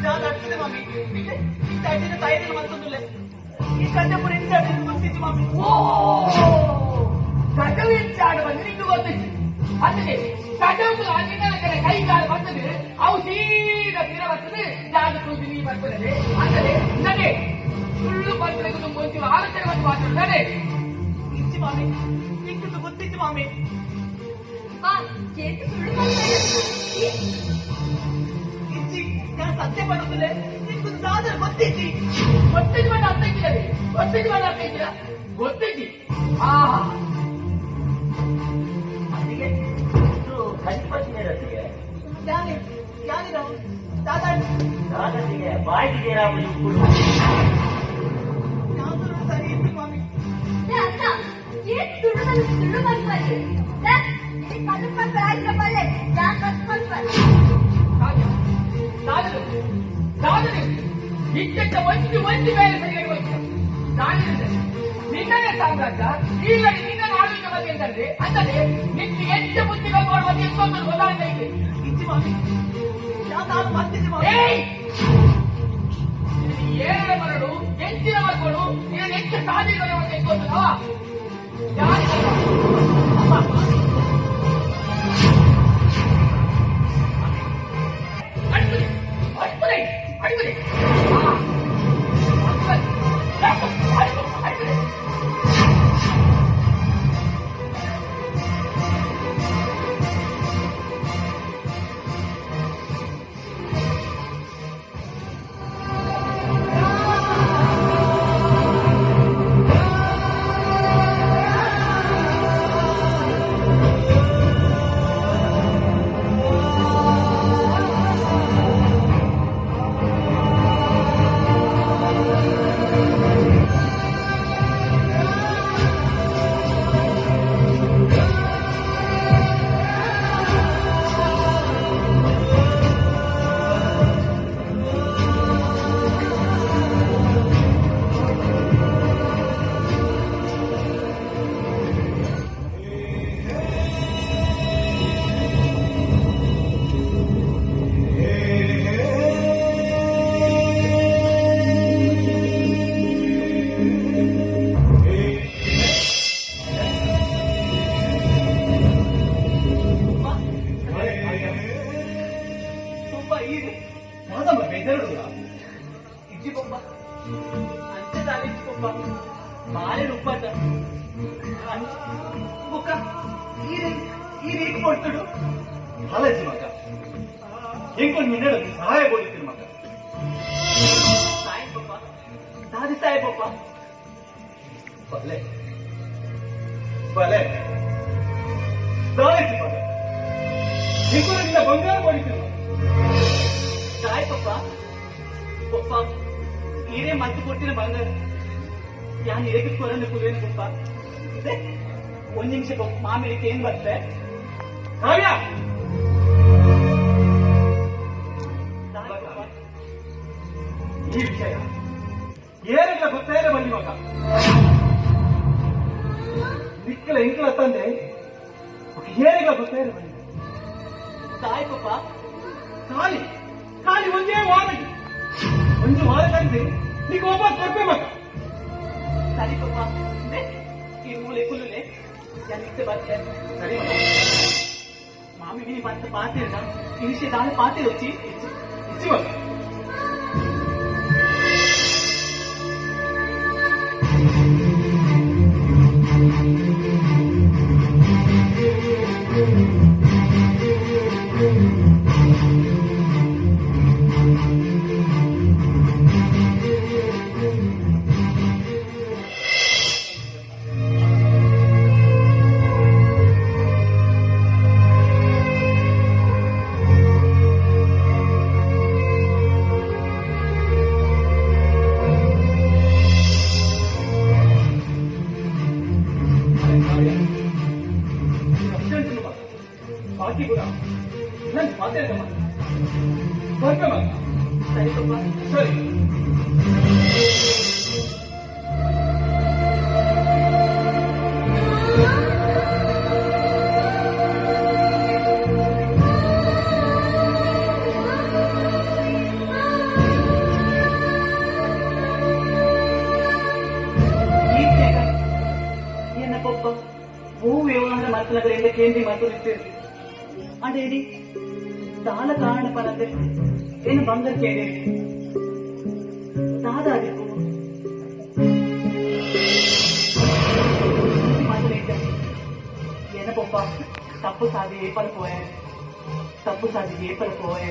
ಜಾದ ಮಾಮಿ ಅಡ್ಡಿನ ತಾಯಿನ ಮಂತೊಂದುಲ್ಲೆ ಈ ಕಡ್ಡೆ ಪೂರ ಇಂಚ ಗೊತ್ತಿತ್ತು ಮಾಮಿ. ಓ ಕಟವಿಂಚಾಡು ಬಂದು ನಿಂಗೆ ಗೊತ್ತಿತ್ತು ಅದಕ್ಕೆ ಕಟವು ಅಲ್ಲಿನ ಕಡೆ ಕೈ ಕಾಲು ಬರ್ತದೆ ಅವು ಸೀದಾ ತೀರ ಬರ್ತದೆ ಜಾಗ ಕೂತಿ ನೀ ಬರ್ತದೆ ಅಂದರೆ ನಡೆ ಸುಳ್ಳು ಬಂದ್ರೆ ಕೊಂಚ ಆಲೋಚನೆ ಬಂದು ಮಾತಾಡ್ತಾರೆ. ಇಚ್ಚಿ ಮಾಮಿ ಇಂಕುದು ಗೊತ್ತಿತ್ತು ಮಾಮಿ. ಏತು ಸುಳ್ಳು ಮಾತಾಡ ಇಚ್ಚಿ ನಾನು ಸತ್ಯ ಪಡುತ್ತಿಲ್ಲ ಇಂಕುದು ದಾದರ ಗೊತ್ತಿಚ್ಚಿ. ಗೊತ್ತಿದ್ದು ಮಾಡಿ ಅರ್ಥ ಇದ್ದಿಲ್ಲ, ಗೊತ್ತಿದ್ದು ಮಾಡಿ ಅರ್ಥ ಇದ್ದಿಲ್ಲ, ಗೊತ್ತಿದ್ದಿ. ಆಹಾ ಅತ್ತಿಗೆ ಇದು ಕಲ್ಪತ್ತಿಗೆ ಯಾನೆ ಯಾನಿರ ದಾದ ದಾದತಿಗೆ ಬಾಯಿಗೆ ರಾಮನು ಯಾವ್ದು ಸರಿ ಇತ್ತು ಮಾಮಿ. ಅಕ್ಕ ಏತು ಸುಳ್ಳು ಸುಳ್ಳು ಮಾತಾಡಿ ಕಲ್ಲು ಪಲ್ಪೆ ಆಯ್ತು ಪಲ್ಲೆ ಯಾಕೆ ಕಲ್ಲು ಪಲ್ಪೆ. ದಾದರು ದಾದರು ಇಟ್ಟಕ್ಕ ಒಂಜಿ ಒಂಜಿ ಮೇಲೆ ಸರಿಯಾಗಿ ಹೋಯ್ತು ದಾನಿದೆ ನಿನ್ನನೇ ಸಾಮ್ರಾಜ್ಯ ಈಗ ನಿನ್ನ ಆಳ್ವಿಕೆ ಬಗ್ಗೆ ಅಂತಂದ್ರೆ ಅಂದರೆ ನಿನ್ನ ಹೆಚ್ಚು ಬುದ್ಧಿಗಳು ಮಾಡುವ ಎಷ್ಟೊಂದು ಗೊತ್ತಾಗ್ತಾ ಇದೆ. ಇಚ್ಚಿ ಮಾಮಿ ಯಾವ್ದು ಮತ್ತಿಚ್ಚಿ ಮಾಮಿ. ಏಯ್ ಏಳರ ಮರಳು ಎಂಚಿನ ಮಕ್ಕಳು ನೀನು ಹೆಚ್ಚು ಸಾಧ್ಯಗಳು ಎಷ್ಟೊಂದು ಯಾರಿಗಲ್ಲ ಅಡ್ಬುದಿ ಅಡ್ಬುದಿ ಅಡ್ಬುದಿ ಅಡ್ಬುದಿ ಅಡ್ಬುದಿ. ತುಂಬಾ ಈರು ದಾದಮ್ಮ ಬೇಜಾರುಡುಗ ಇಜ್ಜಿ ಬೊಬ್ಬ ಅಂಚೆ ತಾಲಿಜ್ಜಿ ಬೊಬ್ಬ ಬಾಳೆ ಉಪ್ಪಾಟ ಬೊಕ್ಕ ಈರೆ ಈ ರೇಟ್ ಕೊಡ್ತಡು. ಕಾಲೇಜಿ ಮಗ ಎಂಕೊಂಡು ನಿನ್ನೆಡ ಸಹಾಯ ಕೊಡಿತೀರಿ ಮಗ. ಸಾಯಿ ಬೊಬ್ಬ ದಾದಿ ಸಾಯಿ ಬೊಬ್ಬ. ಬಲೆ ಬಲೆ ದಾಳಿಸಿ ಮಗ ಎಂಕೊಂಡು ನಿನ್ನ ಬಂಗಾರ ಕೊಡಿತೀರಿ ಮಗ. ಸಾಯಿ ಪಪ್ಪ ಪಪ್ಪ ಈರೇ ಮದ್ದು ಕೊಡ್ತೀನಿ ಬಂಗಾರ ಯಾನ್ ಇರಕ್ಕೆ ಕೊರಂದು ಕುದೇನು ಪಪ್ಪ ಇದೆ ಒಂದ್ ನಿಮಿಷ ಪಪ್ಪ ಮಾಮಿಲಿಕ್ಕೆ ಏನ್ ಬರ್ತೆ. ಕಾವ್ಯ ಸಾಯಿ ಪಪ್ಪ ಈ ವಿಷಯ ಏನೆಲ್ಲ ಗೊತ್ತೇ ಬನ್ನಿ ಮಗ ನಿಕ್ಕಲ ಇಂಕಲ ತಂದೆ ಏನೆಲ್ಲ ಗೊತ್ತೇ ಬನ್ನಿ. ಸಾಯಿ ಪಪ್ಪ ಖಾಲಿ ಖಾಲಿ ಒಂದೇ ವಾರ ಒಂದು ವಾರ ತಂದೆ ನೀಗ ವಾಪಸ್ ಕೊಡ್ಬೇ ಮಗ. ಸರಿ ಪಪ್ಪ ಇದೆ ಈ ಮೂಲೆ ಕುಲ್ಲುಲೆ ಯಾನ್ ಇತ್ತೆ ಬರ್ತೆ. ಸರಿ ಮಗ. ಮಾಮಿ ಮಿನಿ ಮತ್ತೆ ಪಾತಿರ್ನ ಈ ವಿಷಯ ದಾನ ಪಾತಿರ್ వచ్చి ಇಚ್ಚಿ ಮಗ. ಬಾಕಿ ಕೂಡ ನನ್ ಮಾತಾಡ್ದ ಮಗ ಬರ್ಬೆ ಮಗ. ಸರಿ ಪಪ್ಪ. ಸರಿ. ಆ ಪಪ್ಪ ಹೂ ವ್ಯವಹಾರ ಮಲ್ಪನಗರಿಂದ ಕೇಂದ್ರಿ ಮಲ್ಪದಿತ್ತು ಅದೇಡಿ ದಾಲ ಕಾರಣ ಪನಂದೆ ಏನು ಬಂಗಾರ ಕೇಳಿ ದಾದ ಅದಿಪ್ಪು ಮಾತಾಡಿದ್ದೆ ಏನ ಪಪ್ಪ ತಪ್ಪು ಸಾಧಿ ಏಪಲ್ ಪೋಯೆ ತಪ್ಪು ಸಾಧಿ ಏಪಲ್ ಪೋಯೆ.